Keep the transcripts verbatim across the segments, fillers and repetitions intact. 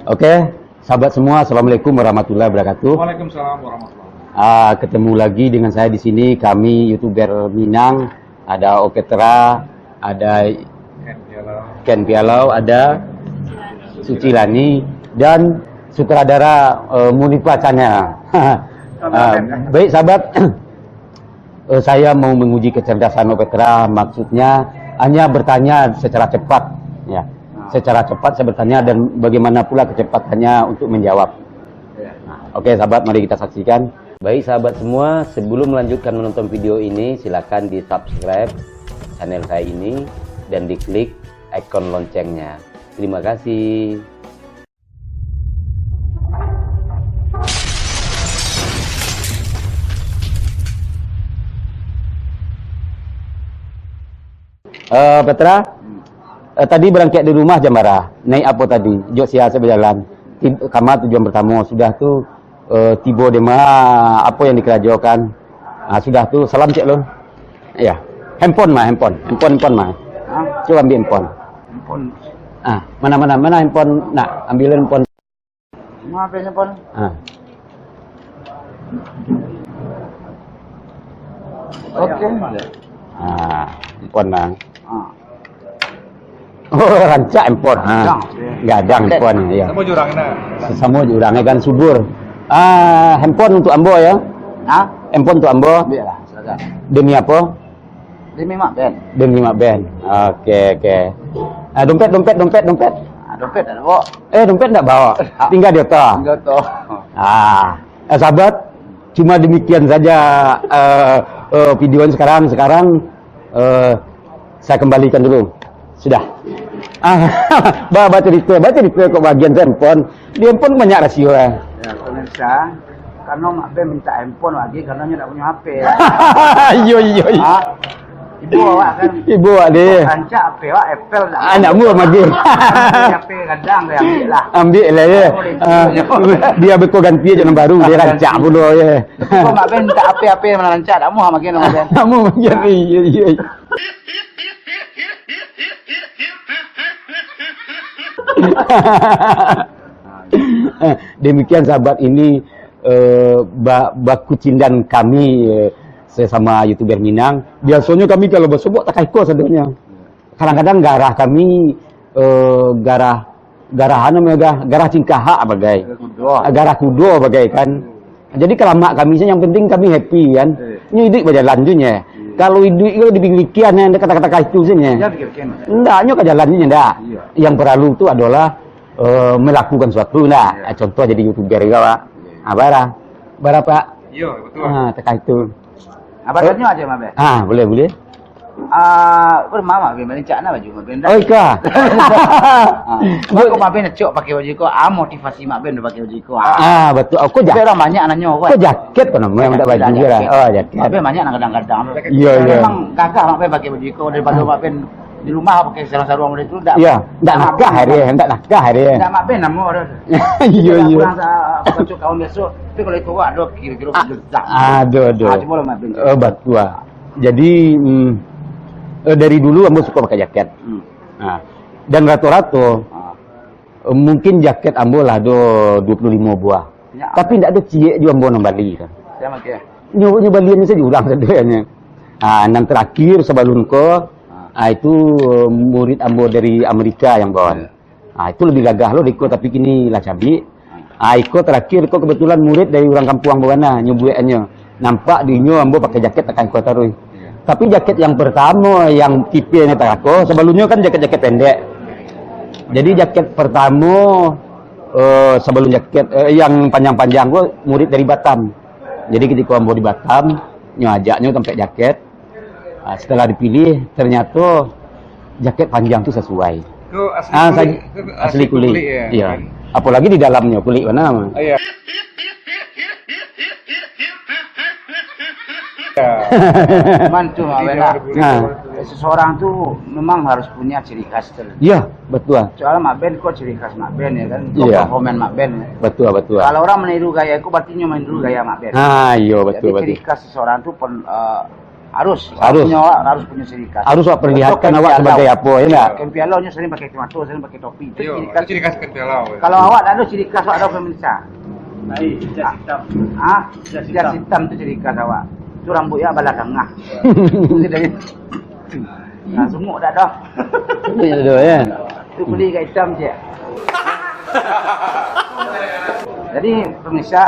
Oke, sahabat semua, assalamualaikum warahmatullahi wabarakatuh. Waalaikumsalam warahmatullahi wabarakatuh. Ah, ketemu lagi dengan saya di sini, kami YouTuber Minang, ada Oketra, ada Ken Pialau, ada Suci Lani, dan sutradara, eh, Munifa Channel. Ah, baik, sahabat. Eh, saya mau menguji kecerdasan Oketra, maksudnya hanya bertanya secara cepat, ya. Secara cepat saya bertanya dan bagaimana pula kecepatannya untuk menjawab. Nah, oke, sahabat, mari kita saksikan. Baik, sahabat semua, sebelum melanjutkan menonton video ini, silakan di-subscribe channel saya ini dan diklik ikon loncengnya. Terima kasih. Eh, Petra, eh, tadi berangkat di rumah jam bara? Naik apo tadi? Jok sia sabajalan. Tib-, kama tujuan pertamo, sudah tu, eh, tibo di ma, apo yang dikarajokan? Ah, sudah tu, salam cek lo. Ya. Handphone mah, handphone. Handphone, handphone mah. Hah? Cubo ambiak handphone. Handphone. Ah, mana, mana, mana handphone? Nak, ambiak handphone. Mana P C handphone? Ah. Oke. Ah, handphone mah. Ah. Oh, rancak handphone. Ah. Gadang, oke. Gadang handphone, ya. Samo jo urang nah. Samo jo urang, kan subur. Ah, handphone untuk ambo, ya. Hah? Handphone untuk ambo. Ambiak lah, silakan. Demi apo? Demi Mak Ben. Demi Mak Ben. Oke, oke. Ah, dompet, dompet, dompet, dompet. Ah, dompet tak ada bawa. Eh, dompet ndak bawa. Tinggal di oto. Tinggal oto. Ah, eh, sahabat, cuma demikian saja, eh, eh, video sekarang. Sekarang, eh, saya kembalikan dulu. Sudah. Ah, ba-, bacarito, bacarito kok bagian handphone. Di handphone banyak rasio, eh. Ya, pemirsa, karena Mak Ben minta handphone lagi, karena nyo tak punya H P. Iyo, iyo, iyo. Ah, ibu awak kan? Ibu awak deh. Rancak H P awak Apple dah. Ah, nak murah lagi. H P gadang deh, ambiak lah. Ambiak lah, ya. Boleh, ah, boleh. Dia beko ganti aja yang baru, dia rancak pulo, ya. Kok Mak Ben minta H P, H P mana rancak, tak mau makin Mak Ben. Tak mau makin, iyo, iyo. Eh, demikian sahabat ini, eh, ba-, bakucindan kami, eh, sesama YouTuber Minang. Biasonyo kami kalau basobok takaiko sadonyo. Kadang-kadang garah kami, eh, garah, garah anu mega, garah cingkahak bagai. Garah kudo. Ah, garah kudo bagai kan. Jadi kalamak kami se, yang penting kami happy kan. Eh. Nyo iduik bajalan tu nyo. Iya. Kalau iduik ko dipikir-pikir nyo, kata-kata itu se nyo. Iya, pikirkan. Ndak, nyo ka jalan tu nyo ndak. Iya. Yang perlu tu adalah, eh, melakukan suatu ndak. Iya. Ah, contoh jadi YouTuber ko, Pak. Iya. Ah, bara. Bara, Pak. Iya, betul. Ah, takah itu. Abah tanyo aja, Mak Ben. Ah, boleh, boleh. Ah, pernah Mak Ben, Mak Ben cak na baju Mak Ben dah. Oh, ika. Ah, kok Mak Ben cok pakai baju ko? Ah, motivasi Mak Ben pakai baju ko. Ah. Ah, betul. Oh, kok Tapi ja-, orang banyak nanyo, kok jaket ko namo yang tak baju lah. Oh, jaket. Mak Ben banyak nan gadang-gadang. Iya, iya. Memang gagah Mak Ben pakai baju ko daripada Mak Ben di rumah pakai sarung-sarung model tu, ndak. Iya, ndak nakah hari, ndak nakah hari. Ndak Mak Ben namo dah. Iya, iya. Pulang sa-, baju kawan biasa. Tapi kalau iko ado kiro-kiro Ah, gesak. Aduh, aduh. Ah, cubo lah, Mak Ben. Eh, batua. Jadi, mm, eh, dari dulu ambo suko pakai jaket. Hmm. Nah, dan rato-rato, Ah. eh, mungkin jaket ambo lah ado dua puluh limo buah. Ya. Tapi ndak ado ciek juo ambo nan bali kan. Ya, Mak, ya. Nyo, nyo balian sajo urang sadonya. Ah, nan terakhir sabalun ko, Ah. ah, itu, eh, murid ambo dari Amerika yang bawa. Ya. Ah, itu lebih gagah lo deko, tapi kini lah cabik. Ah, iko terakhir ko kebetulan murid dari urang kampuang Bugana, nyo buekannyo. Nampak di inyo ambo pakai jaket takah iko taruih. Iya. Tapi jaket yang pertamo, yang tipenyo takah ko, sabalumnyo kan jaket-jaket pendek. Jadi jaket pertamo, eh, sabalum jaket, eh, yang panjang-panjang ko murid dari Batam. Jadi ketiko ambo di Batam, nyo ajaknyo tampek jaket. Ah, setelah dipilih, ternyato jaket panjang tu sasuai. Tu asli Ah, kulik, sa-, tu asli asli kulik. Kulik, ya. Iya. Apolagi di dalamnyo, kulik mana? Iya. Cuman tu, Mak Ben, Nah. seseorang tu memang harus punya ciri khas terlebih. Iya, betul. Soalnya Mak Ben kok ciri khas Mak Ben, ya kan? Kok Iya. performan Mak Ben, ya. Betul, betul. Kalau orang meniru gaya kok, berarti nyo meniru gaya Mak Ben. Ah, iya, betul, Jadi, betul. ciri khas seseorang tu pen-, eh, Harus, harus. Harus. Harus punyo awak, harus punyo ciri khas. Harus awak perlihatkan awak sebagai apo, ya ndak? Ken Pialau nyo sering pakai kacamata, sering pakai topi. Itu ciri khas. Itu ciri khas Ken Pialau, ya. Kalau awak ndak ado ciri khas, awak ado pemirsa. Nah, jas hitam. Ah, jas hitam. Jas hitam tu ciri khas awak. Tu rambuik awak balah tangah. Nah, sumuk dak ado. Sumuk dak ado, ya. Tu kulik agak hitam, cek. Jadi, pemirsa,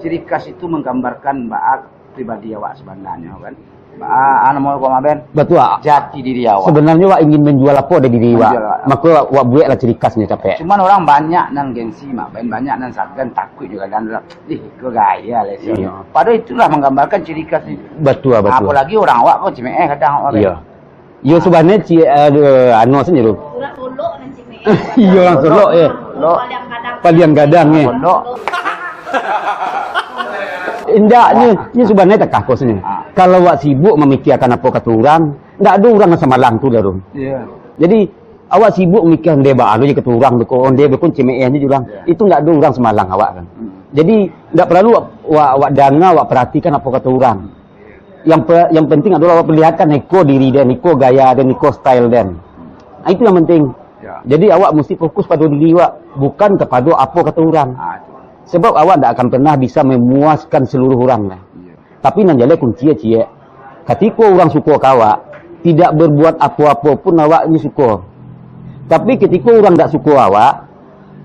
ciri khas itu menggambarkan baa pribadi awak sabananyo, kan. Baa, ah, namo ko, Mak Ben? Batua. Jati diri awak. Sabananyo awak ingin manjual apo dari diri awak. Manjual awak. Mako awak bueklah ciri khasnyo capek. Cuman urang banyak nan gengsi, Mak Ben, banyak nan sagan, takuik jo kadang, "Ih, ko gaya lah." Iyo. Padahal itulah manggambarkan ciri khas ni. Batua, batua. Apolagi urang awak ko cimeeh kadang, Mak Ben. Iyo. Yo, sabananyo ci-, aduh, anu sajo tu. Iyo, urang Solok, yo. Solok. Paliang gadang, yo. Solok. Indak, nyo, nyo sabananyo takah ko sajo. Ah. Kalau awak sibuk mamikiakan apo kato urang, ndak ado urang nan samalang tu lah tu. Iyo. Jadi, awak sibuk mamikiakan onde baa lo je kato urang tu ko, onde beko cimeeh nyo je urang. Iyo. Itu ndak ado urang samalang awak kan. Hmm. Jadi, ndak paralu awak, awak, awak danga, awak paratikan apo kato urang. Yang pe-, yang penting adolah awak perlihatkan iko diri den, iko gaya den, iko style den. Nah, itu yang penting. Ya. Jadi awak mesti fokus pado diri awak, bukan kapado apo kato urang. Ah, itu. Sebab awak ndak akan pernah bisa memuaskan seluruh urang lah. Iya. Tapi nan jaleh kunci ciek. Katiko urang suko ka awak, tidak berbuat apo-apo pun awak ni suko. Tapi katiko urang ndak suko awak,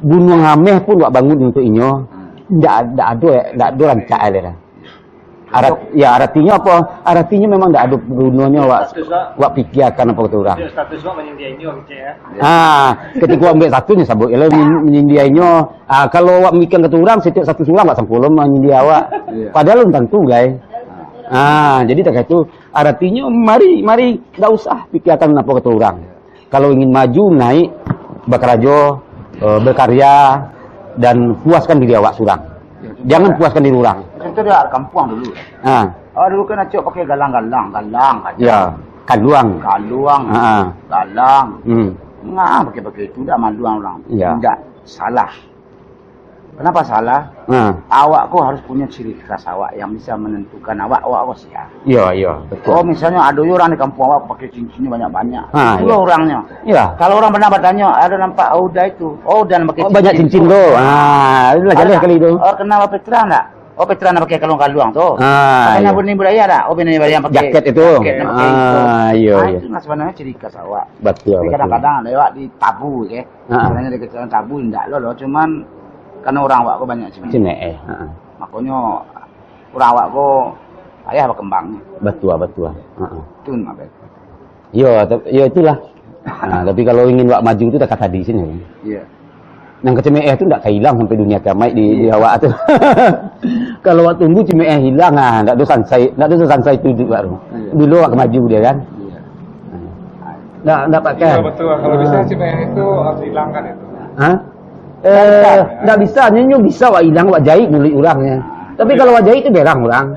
gunuang ameh pun awak bangun untuak inyo, hmm, ndak, ndak ado, ndak ado rancak lai lah. Arat-, ya, aratinyo apo? Aratinyo memang ndak ado gunonyo awak, status, Pak. Awak pikiakan apo kato urang. Yo, status awak manyindia inyo, kecek, ya. Ah, katiko ambiak satu nyo sabuik, kalau nyin-, nyindia inyo. Ah, kalau awak mamikiakan kato urang, satiok satu urang awak sangko lo manyindia awak. Iya. Padahal alun tantu, lai. Ah, jadi takah itu, aratinyo mari, mari, ndak usah pikiakan apo kato urang. Kalau ingin maju, naik, bakarajo, eh, berkarya, dan puaskan diri awak surang. Ya, contoh. Jangan puaskan diri urang. Contoh di kampuang dulu. Ha. Awak dulu kan acok pakai galang-galang, galang, galang. Ya, kaluang. Kaluang, ha, galang. Hmm. Ngah pakai-pakai itu, ndak malu urang. Ya. Ndak, salah. Kenapa salah? Ha. Awak ko harus punyo ciri khas awak yang bisa menentukan awak, awak ko sia. Iyo, iyo, betul. Oh, misalnyo ado yo urang di kampuang awak pakai cincinnyo banyak-banyak. Ha, iyo. Pulo urangnyo. Iyo. Kalau urang pernah batanyo, "Ado nampak Uda itu?" "Oh, Uda nan pakai cincin tu." Oh, banyak cincin tu. Ha, itulah jaleh kali tu. "Oh, kenal Petra ndak?" "Oh, Petra nan pakai kaluang-kaluang tu." Ha, iyo. "Kenal Buni Budaya ndak?" "Oh, Buni Budaya pakai jaket itu. Jaket nan pakai itu." Ha, iyo, iyo. Itu lah sabananyo ciri khas awak. Betul, betul. Tapi kadang-kadang ado awak ditabu, ke. Ha. Sabananyo dikecek tabu indak lo, lo, cuman karano urang awak ko banyak cimeeh. Cimeeh, ha. Makonyo urang awak ko payah bakambang. Batua, batua. Ha. Tu nak baik. Yo, ta-, yo itulah. Ha, tapi kalau ingin awak maju tu takah tadi sajo. Iya. Nan ka cimeeh tu ndak ka ilang sampai dunia kiamaik di, di awak tu. Kalau awak tunggu cimeeh ilang, ah, ndak ado sansai, ndak ado sansai tu duduak awak tu. Iya. Dulu awak ka maju dio kan. Iya. Ha. Ndak, ndak pakai. Iya, betul. Kalau bisa, ah, cimeeh itu harus dihilangkan itu. Ha? Eh, ndak bisa. Nyo, nyo bisa awak ilang, awak jahit muluik urang nyo. Tapi kalau awak jahit tu berang urang.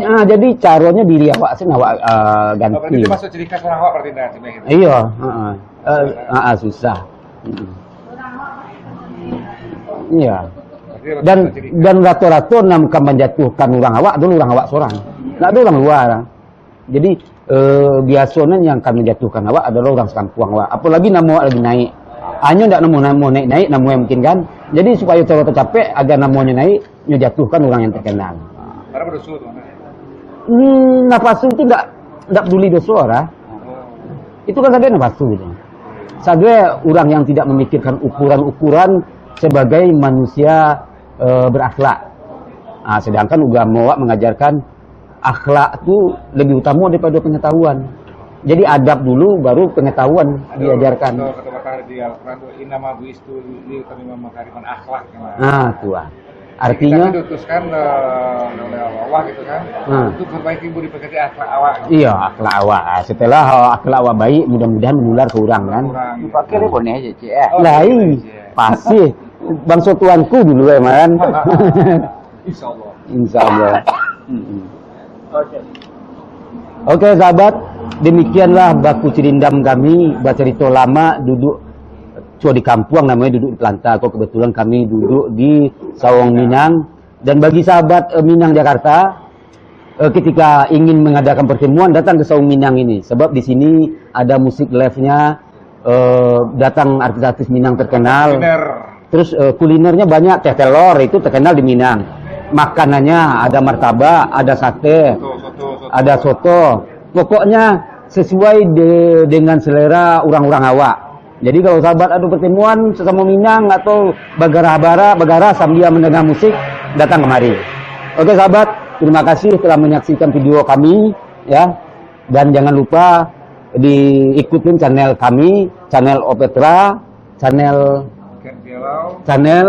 Ah, jadi caronyo diri awak sen awak, ah, ganti. Oh, berarti itu masuk ciri khas urang awak berarti dengan cimeeh itu? Iyo, heeh. Eh, heeh, susah. Mm-mm. Iya. Berarti dan, dan rato-rato nan ka manjatuhkan urang awak tu urang awak surang. Ndak ado urang lua. Jadi, eh, biasonyo yang ka manjatuhkan awak adolah urang sakampuang awak. Apolagi namo awak lagi naik. Hanyo ndak namo-namo naik-naik, namo yang mungkin kan. Jadi, supayo caro tacapek agar namonyo naik, nyo jatuhkan urang yang terkenal. Karena berdosa tu, kan? Hmm, napasu tu ndak, ndak peduli doso lah. Oh. Itu kan sadonyo napasu tu. Sadonyo urang yang tidak memikirkan ukuran-ukuran sebagai manusia, eh, berakhlak. Ah, sedangkan ugamo awak mengajarkan akhlak tu lebih utamo daripada pengetahuan. Jadi adab dulu, baru pengetahuan diajarkan. Betul, kata-kata di Al-Quran tu, "Innama bu'istu liutammima makarimal akhlak." Ah, tu ah. Artinyo, kami diutuskan, eh, oleh Allah gitu kan, ah, untuk perbaiki budi pekerti akhlak awak. Iya, akhlak awak. Ah, setelah, eh, akhlak awak baik, mudah-mudahan menular ke urang kan. Urang. Dipakai deh boneh je, cik, eh. Oh, lain. Iya. Pasti. Bangso tuanku dulu, eh, man. Insya Allah. Insya Allah. Mm-mm. Oke. Oke, sahabat, demikianlah baku cirindam kami, bacarito lama, duduk cua di kampuang namonyo, duduk di Pelanta ko. Kebetulan kami duduk di Sawong Minang. Dan bagi sahabat, eh, Minang Jakarta, Eh, ketika ingin mengadakan pertemuan, datang ke Saung Minang ini. Sebab di sini ada musik live-nya, eh, datang artis-artis Minang terkenal. Kuliner. Terus, eh, kulinernya banyak, teh telor itu terkenal di Minang. Makanannya ada martabak, ada sate, soto, soto, soto. Ada soto. Pokoknya sesuai de-, dengan selera orang-orang awak. Jadi kalau sahabat ada pertemuan sesama Minang atau bagarah-barah, bagarah sambil mendengar musik, datang kemari. Oke sahabat, terima kasih telah menyaksikan video kami, ya. Dan jangan lupa diikutin channel kami, channel Opetra, channel, channel,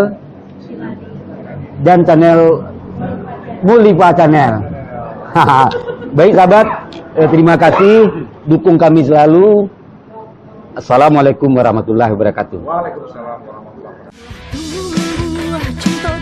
dan channel Mulipa Channel. Baik sahabat, eh, terima kasih, dukung kami selalu. Assalamualaikum warahmatullahi wabarakatuh. Waalaikumsalam warahmatullahi wabarakatuh. Tumbuah cinta